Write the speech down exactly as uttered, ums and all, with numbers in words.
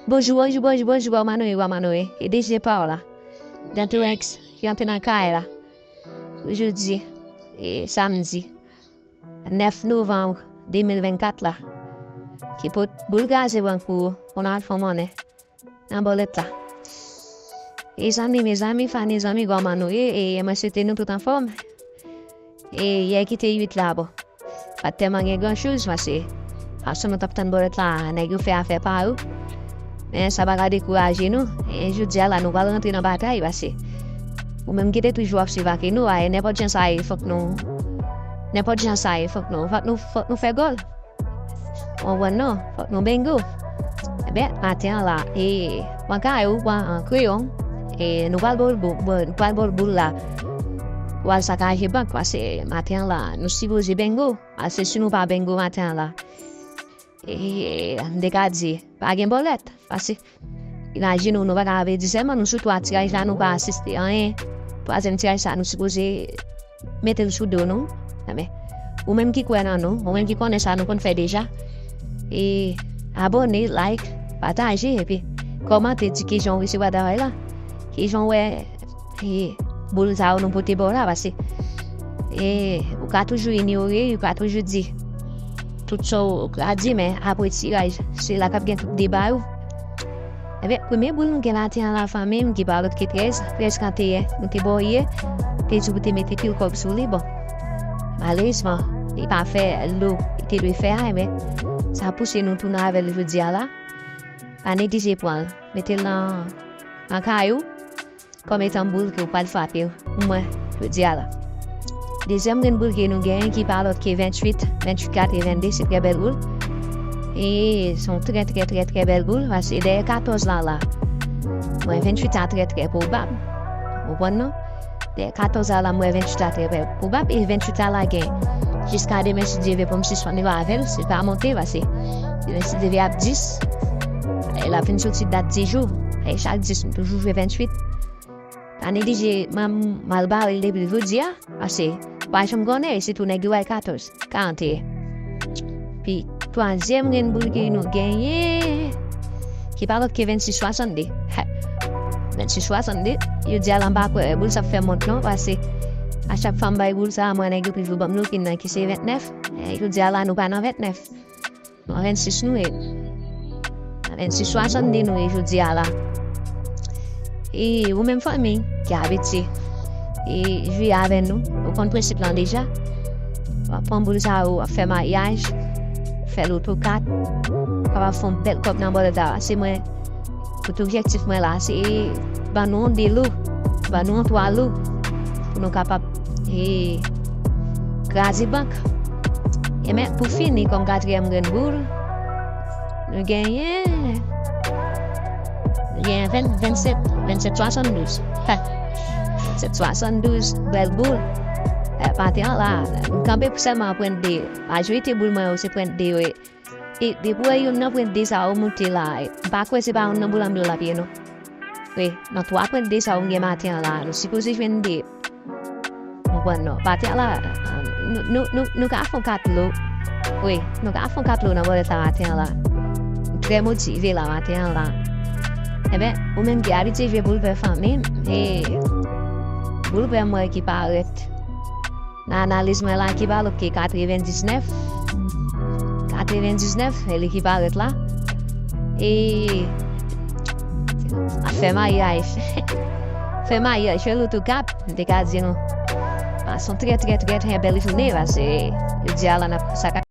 Bonjou, bonjou, bonjou, bonjou, wa Manoye, wa Manoye. E D J pa w la. Dantorex, ki antre nan kay la. Jodi, e samdi, nèf novanm de mil vennkat la. Ki pot boul kraze ban kou, pou n al fè monnen nan bòlèt la. E zanmi, mezanmi, fane zanmi, kòman nou ye? E mwen swete nou tout anfòm. E yè ki te uit la, bon, pa t tèlman gen gran choz, paske, paske nou t ap tann bòlèt la, nèg yo fè afè pa yo. Men sa pa ka dekouraje nou. E jodi a la, nou pral rantre nan batay, paske ou menm ki te toujou ap swiv Akeno a, e nenpòt jan sa ye, fòk nou, nenpòt jan sa ye, fòk nou, fòk nou, fòk nou fè gòl. Ou konprann non? Fòk nou bengo. Ebyen, maten an la, e, pran kay ou, pran, an, kreyon, e nou pral bòl boul, bòl, nou pral bòl boul la. Pou al sakaje bank, paske maten an la, nou sipoze bengo. Paske si nou pa bengo maten an la, e, m te ka di, pa gen bòlèt. Paske, imajine w, nou pa ka rive di sèlman, nou sou twa tiraj la, nou pa asiste anyen. Twazyèm tiraj sa, nou sipoze mete l sou do nou. Enben, ou menm ki kwè nan nou, ou menm ki konnen sa nou konn fè deja, e abòne, like, pataje, epi kòmante, di kijan w resevwa travay la, kijan w wè, e, boul sa yo nou pote ba w la, paske, e, ou ka toujou inyore, ou ka toujou di tout sa w ka di, men apre tiraj, se la k ap gen tout deba yo. Ebyen, premye boul nou gen maten an la, fanmi m, ki pa lòt ke trèz, trèz kanteyen, nou te ba w yè, te di w te mete pil kòb sou li, bon. Malerezman, li pa fè lo li te dwe fè a, ebyen, sa pouse nou tounen avè l jodi a la. Pa neglije pran l, mete l nan, nan kay ou, kòm etan boul ke w pral frape pou mwen jodi a la. Dezyèm grenn boul ke nou genyen ki pa lòt ke venntuit, venntuit katrevennde, se trè bèl boul. E se yon trè, trè, trè, trè bèl boul, paske dèyè katòz la, la, mwen venntuit la trè, trè pwobab. Ou konprann non? Dèyè katòz la, la, mwen venntuit la trè, trè pwobab, e venntuit la, la gen jiska demen, si Dye vle, pou m sispann yo avè l, si l pa monte, paske demen, si Dye vle, ap dis, e l ap vin soti dat dis jou, e chak dis, nou toujou jwe venntuit. Pa neglije, mwen, m al bare l depi jodi a, paske pa janm konnen, e sitou nèg yo bay katòz, karanteyen. Pi twazyèm grenn boul ke nou genyen, ki pa lòt ke vennsis swasannde. Vennsis swasannde, jodi a la m pa kwè boul sa ap fè mont non, paske a chak fwa m bay boul sa, mwen nèg yo toujou ban m lopin nan ki se ventnèf. E jodi a la nou pa nan ventnèf. Nan vennsis nou ye. Nan vennsis swasannde nou ye jodi a la. E ou menm fanmi ki abitye, e jwe avè nou, ou konn prensip lan deja. W ap pran boul sa yo, w ap fè maryaj, fè loto kat, w kapab fè yon bèl kòb nan bòlèt la. Se mwen, tout objektif mwen la, se ban nou yon de lo, ban nou yon twa lo, pou nou kapab, e, kraze bank. Ebyen, pou fini, kòm katriyèm grenn boul, nou genyen, nou genyen ven, vennsèt, vennsèt swasanndouz. Vennsèt swasanndouz, bèl boul. E, maten an la, m kanpe pou sèlman pwent de. Majorite boul mwen yo, se pwent de yo ye. E depi w wè youn nan pwent de sa yo moute la, e, m pa kwè se pa youn nan boul an blo l ap ye non. Wi, nan twa pwent de sa yo m gen maten an la, nou sipoze jwenn de. Ou konprann non? Maten an la, nou, nou, nou, nou ka fè yon kat lo. Wi, nou ka fè yon kat lo nan bòlèt la maten an la. M trè motive la maten an la. Ebyen, ou menm ki abitye jwe boul vè fanmi m, e boul vè m wè ki parèt nan analiz mwen la ki pa lòt ke katrevendiznèf. Katrevendiznèf, e li ki parèt la. E ap fè maryaj. Fè maryaj, fè loto kat, m te ka di nou. Pase yon trè, trè, trè, trè bèl jounen, paske jodi a la n ap sa ka